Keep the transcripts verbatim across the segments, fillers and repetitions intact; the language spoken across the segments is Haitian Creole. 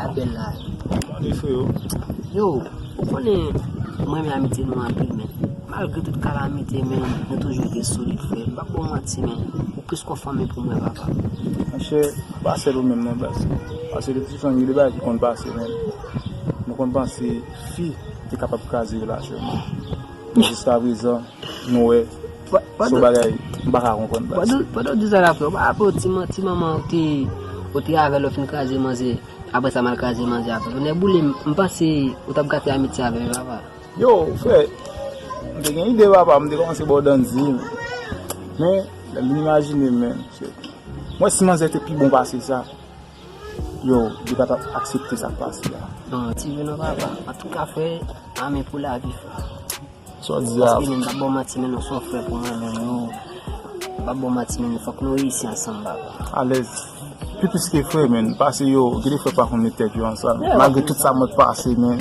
Apèl la. Mande freo. Yo, ou konnen mwen renmen amitye nou anpil, men malgre tout kalamite, men nou toujou rete solid, frè. M p ap ba w manti, men ou plis konfime pou mwen, papa. Monchè, pa sèl ou menm non, baz. Paske de tout fason, gen de bagay ki konn pase, men nou konn panse fi te kapab kraze relasyon nou. Men jiskaprezan, nou wè, se yon bagay m pa ka konprann, baz. Pandan, pandan w di sa la, frè, w pa raple w ti man-, ti manman ou te, ou te avè l, ou fin kraze manzè. Apre sa, m al kraze manzè avè l. Nèboule m, m panse ou t ap gate amitye avè m, papa. Yo, frè, m te gen ide, papa, m te kòmanse ba w danzi. Men, lè m vin imajine, men, mwen, si manzè te pi bon pase sa, yo, li pa t ap aksepte sa k pase a. Non, ti vre non, papa. Antouka, frè, ame pou lavi, frè. Sa w di a? Paske, men, m p ap ba w manti, men, nou se yon frè pou mwen, men, nou, m p ap ba w manti, men, fòk nou reyisi ansanm, papa. Alèz. Pi plis ke frè, men, paske yo, gen de frè pa konn met tèt yo ansanm. Malgre tout sa mwen pase, men.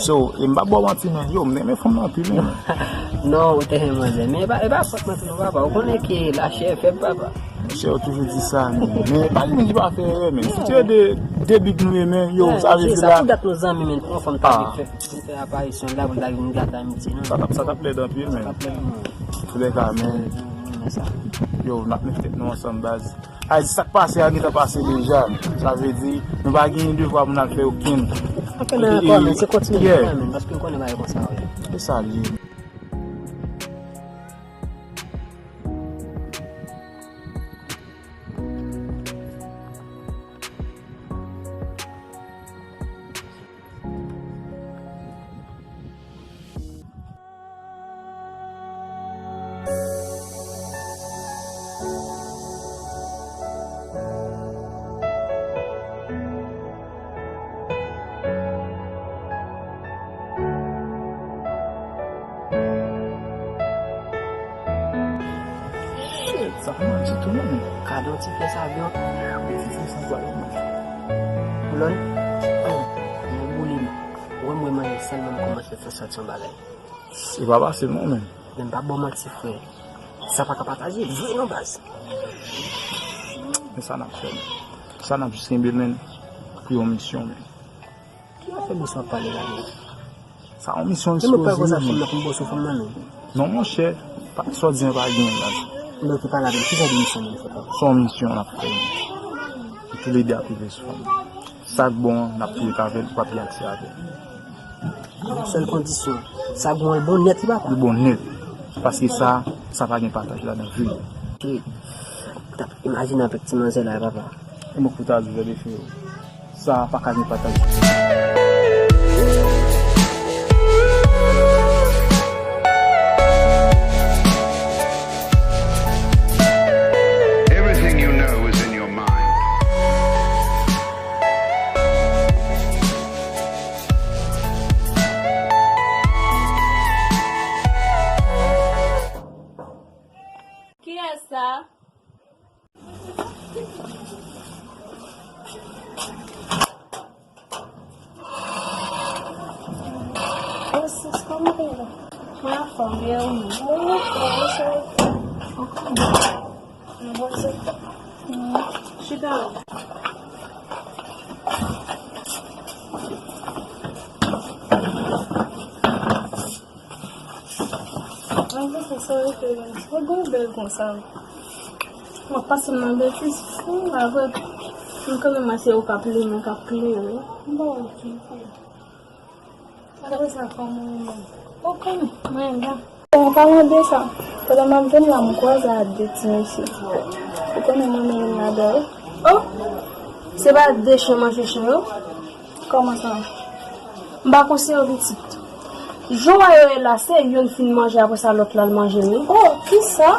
So, e m p ap ba w manti, men, yo, m renmen fanm nan anpil, men. Non, ou te renmen manzè, men e pa, e pa fòt mwen tou non, papa. Ou konnen ke lachè fèb, papa. Monchè, yo toujou di sa, men, men pa gen moun ki pa fè erè, men. Si se de, de big nou ye, men, yo, sa vle di la. Sa pou dat nou zanmi, men, pou yon fanm ta vin fè, vin fè aparisyon la, pou l ta vin gate amitye nou. Sa t ap, sa t ap lèd anpil, men. Sa t ap lèd, men. Antouka, men. Yo, n ap met tèt nou ansanm, baz. Ay, sa k pase a gentan pase deja. Sa vle di, nou pa gen devwa pou n al fè okenn. Anfen, nan akò, men se kontinye, yeah, men, paske nou konnen bagay konsa, wi. Se sa l ye. Shit, sa fè m mal ditou, non, men. Gade yon ti pyès avyon. Ti pyès sa, gade, non. Boulòn. Nan boule m. Ou wè m wè manje sèlman m kòmanse fè sòti yon bagay. Se pa fasil non, men. Men m p ap ba w manti, frè. Sa pa ka pataje vre non, baz. Men sa n ap fè, men. Sa n ap jis kenbe l, men, pou yon misyon, men. Ki afè misyon w ap pale la, men? Sa yon misyon eksplozyon, men. Fanm nan pou m ba w sou fanm nan, men. Non, monchè, sa w di an pa gen, baz. Non, ki pale avè m. Ki jan de misyon, men, frè? Se yon misyon n ap fè, men. Pou toulede ap rive sou fanm nan. Sa k bon an, n ap fini avè l, ou p ap gen aksè avè l. Sèl kondisyon, sa k bon an, l bon nèt, wi, papa. Li bon nèt. Paske sa, sa pa gen pataj ladan, vre. Wi. Imajine avèk ti manzè la, papa. E mwen pou ta di, gade freo. Sa pa ka gen pataje. Everything you know is in your mind. Kiyès sa? Francis, kòman w ye? Mwen anfòm, e ou menm? Mwen anfòm, e sa? Mwen anfòm. Chita la. Mwen panse sa rete la. Ou byen bèl konsa. M ap pase m nan betiz. Ou pa vre. M konnen mwen se ou k ap li, mwen k ap li wi. Bon, ok. Apre sa, kòman ou menm? Ou konnen, mwen la. Bon, an palan de sa, pandan m ap vin la, m kwaze ak de ti mesye. Ou konnen mwen menm ladan yo. Oh! Se pa de chen manje chen yo? Kòman sa? M pa konseye w pitit. Jan w wè yo ye la, se youn fin manje, apre sa lòt la al manje l wi. Oh, kisa?